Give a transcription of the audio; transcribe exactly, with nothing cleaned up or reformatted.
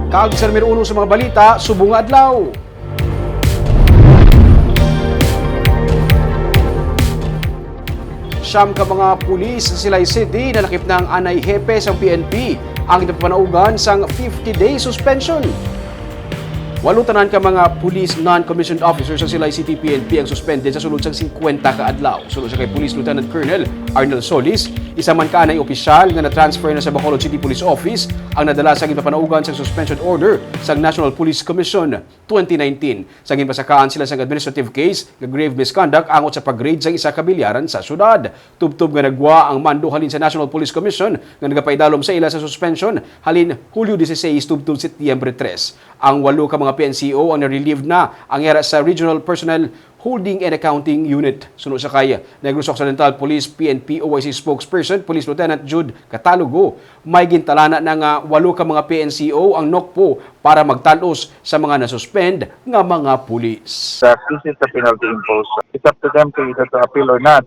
Kag sa numero uno sa mga balita subong nga adlaw. Siyam ka mga pulis sa Silay City nalakip na ang anay hepe sang P N P ang napapanaugan sang fifty-day suspension. Walo tanan ka mga police non-commissioned officers sa Silay City P N P ang suspended sa sulod sang singkwenta ka adlaw. Suno sa kay Police Lieutenant Colonel Arnel Solis, isa man ka anay opisyal nga na-transfer na sa Bacolod City Police Office ang nadala sa ginpapanaugan sang suspension order sang National Police Commission twenty nineteen. Sa ginpasakaan sila sang administrative case nga grave misconduct angot sa pag-raid sa isa ka bilyaran sa syudad. Tubtob nga nagwa ang mando halin sa National Police Commission nga nagapaidalom sa ila sa suspension halin Hulyo dieciséis tubtob Setyembre tres. Ang walo ka mga P N C O ang na-relieve na ang yara sa Regional Personnel Holding and Accounting Unit. Suno sa kay Negros Occidental Police P N P O Y C spokesperson, Police Lieutenant Jude Catalogo, may gintalana na nga walo ka mga P N C O ang NOCPO para magtalos sa mga nasuspend nga mga pulis. That this is the penalty imposed. It's up to them to either to appeal or not.